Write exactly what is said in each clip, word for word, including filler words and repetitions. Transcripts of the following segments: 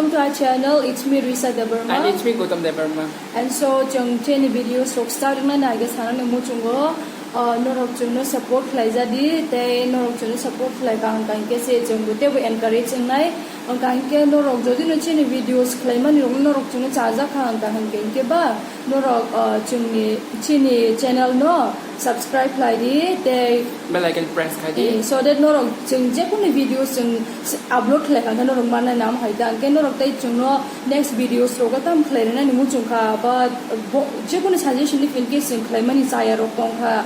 To our channel, it's me, Risa Debbarma. And it's me, Gautam Debbarma. And so, chwng chini videos rok start wngna nai khe sanani muchungo, uh, norok chwngno support khlai jadi, tei norok chwngno support khlai ka hwnkha hinkhe se chwngbo teibo encourage wngnai. Hwnkha hinkhe norok jodi no chini videos khlaimani rokno norok chwngno chajak kha hwnkha hinkhe, hinkhe ba norok, uh, chwngni, chini channel no subscribe khlai di, tei bell icon press khai di. Eh, so that norok chwng jekunu video chwng s-, upload khlai kha khe norok mannai nam hai ta. Hwnkhe norok tei chwngno next videos rogo tam khlai rwnani muchung kha, ba bo-, jekunu suggestion ni in case chwng khlaimani chaya rok tong kha.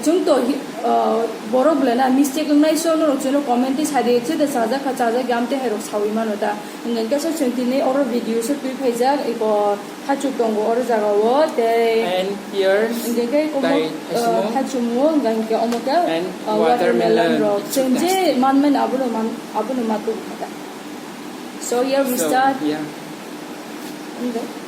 Chwng to hi-, uh, borok belai na mistake wngnai, so norok chwngno comment tei sa di, chwda chajak kha, chajak ya, amtwi hai rok sawi mano da. Hwnkhe so chwng tini oro video se twi phaijak, iko hachuk tongo oro jaga o, tei and pears, hwnkhe khe omo, tai uh, hachimo. Hachumo, hwnkhe omo khe, and uh, watermelon, watermelon rok. It's chwng je fantastic. Manmani abono man, abono ma tubukha da. So here we So, start. Yeah. Hwnkhe.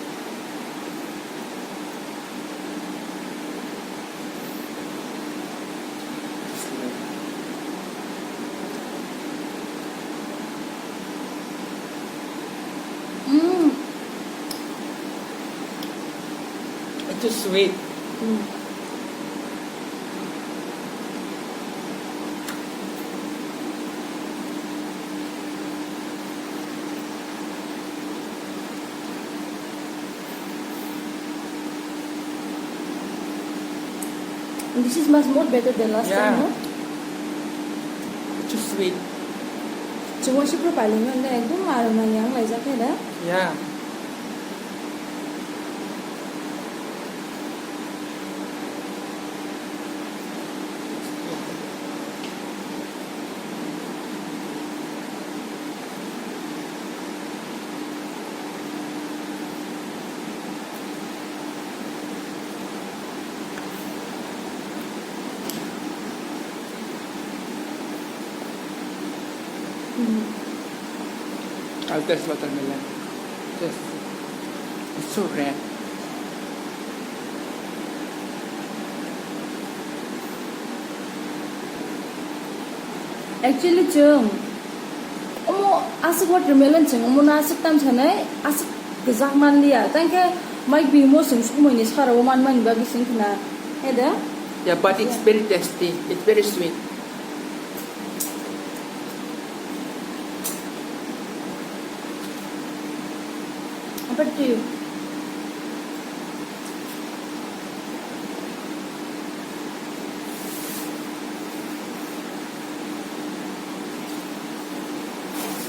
Mm. It's too sweet. Mm. This is much more better than last Yeah. time, no? Too sweet. Chwng waisa phuru pailingmani ekdom aro nang yang laijak khe da. Yeah. Mm. I'll taste watermelon. Yes. It's so red. Actually, chwng omo aswk watermelon chwng omo no aswk tam sanai, aswk kwchak man liya. Tang khe might be mo chwng sukmani sara o man mani bagwi chwng khna. He da? Yeah, but it's very tasty. It's very sweet. Apa tu?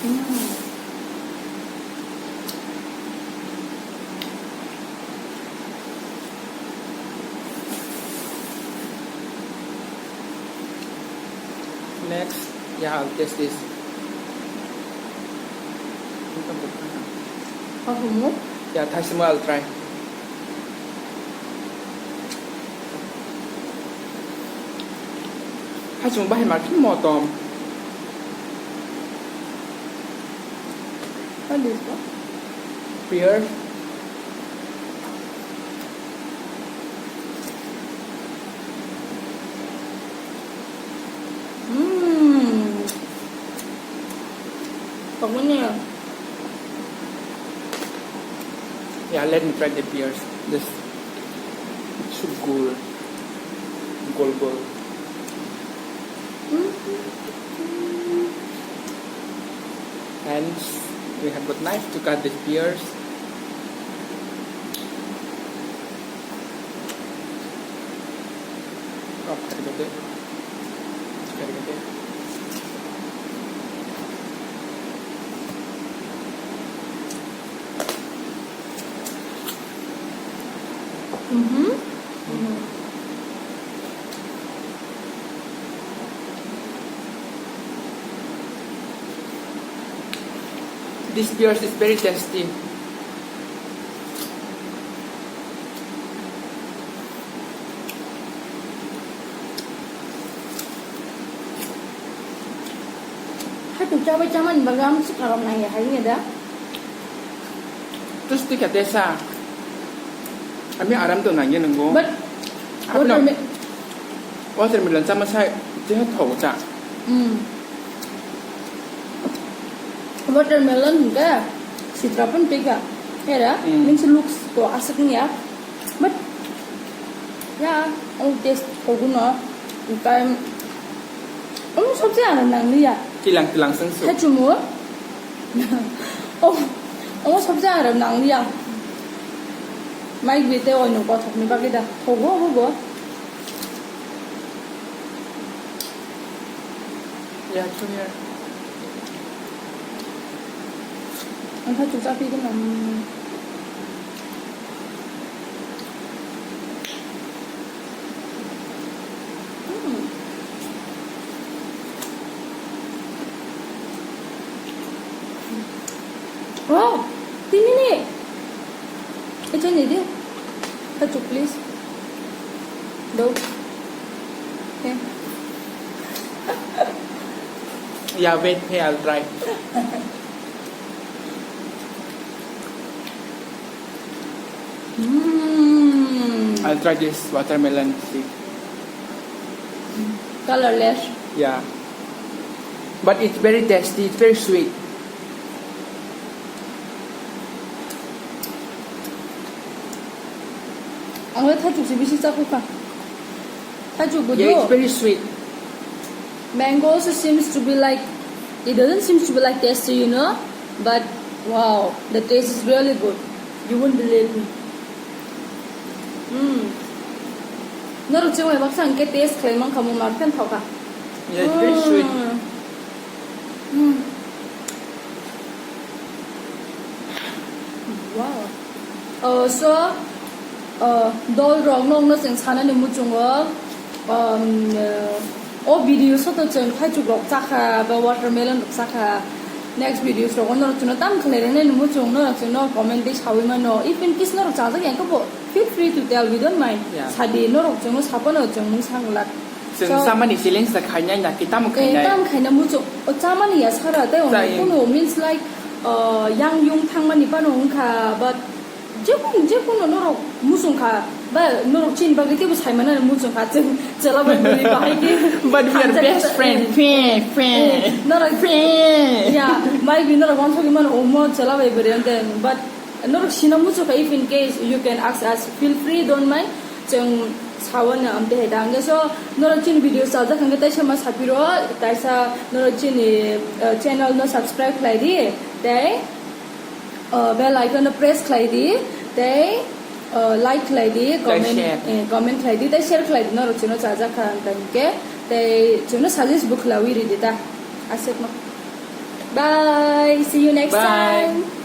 Hmm. Next, yeah, I'll taste this. Apa mo? Yeah, thaisimo I'll try. Hai, chwng bahai ma khe motom. What is that? Pear. Mm. Pokoknya. Yeah, let me try the pears. This should go gold gold. And we have got knife to cut the pears. Oh, very good. Very good. Mm-hmm. This pears is very tasty. Hai tu chabai chamani bagwi ang swkang rok nangya hai wngya da. Terus tika desa. Ami aram to nangya nunggu. But Apa no? Waterme- Watermelon sama sai je thau ta. Mm. Watermelon hingke Sitra pun tega. Hera, Mm. means looks ko asik niya. But, yeah, oh, taste ko guno. Kai, oh, sabji ano nang niya. Tilang, tilang sengsu. Hai chumu. Oh, oh, sabji ano nang niya. Mai bite oi no kothok ni bagida. Hogo, hogo. Yeah, come here. Ang kha chuchak pi gwnang. Mm. Oh, tini ni. Ito ni di. Kha chuk, please. Do. Okay. Yeah, wait, hey, I'll try. Mm. I'll try this watermelon, see. Colorless. Yeah. But it's very tasty, it's very sweet. Ang le thaichuk se bisi chakukha. Thaichuk bo. Yeah, it's very sweet. Mango also seems to be like, it doesn't seems to be like tasty, you know, but wow, the taste is really good. You won't believe me. Mm. Norok chwng bai baksa hwnkhe taste khlai mankha, mung nar khe thokha. Yeah, it's very sweet. Mm. Mm. Wow. Uh, so, uh, dol rok nokno chwng sanani muchungo, um, uh, o video soto chwng thaichuk rok chakha ba watermelon rok chakha. Next videos rogo norok chwngno tam khlai rwnai muchung, norok chwngno comment tei sawi mano. If in case norok chajak yang khe bo feel free to tell, we don't mind. Yeah. Sadi norok chwngno sapano chwng mung sanglak. Chwng So, samani challenge da khainai na ki tamo eh, khainai? Tam khaina muchung. O chamani ya sara tei Chai. Ono means like, uh, yang yung thangmani pano wngkha, but jekun, jekun norok muchung kha, ba norok chini bagwi teibo saimana muchung kha, chwng chwla bai bwrwi bahai khe But we are hamjak best khe friend. Fe, fe. Eh, norok Fe. Ya, maybe norok wansugwi mano omo chwla bai bwrwi, and then, but norok sina muchung kha, if in case you can ask us, feel free, don't mind. Chwng sawan am te heda hwnkhe so norok chini video chajak hwnkhe taisa ma sapiro, taisa norok chini, uh, channel no subscribe khlai di, tei, uh, bell icon no press khlai di, tei, uh, like khlai di, Tei comment, share. Eh, comment khlai di, tei share khlai di, norok chwngno chajak kha hwnkhe, tei chwngno suggest bo khlaiwi ridi ta, aswkno. Bye, see you next Bye. Time.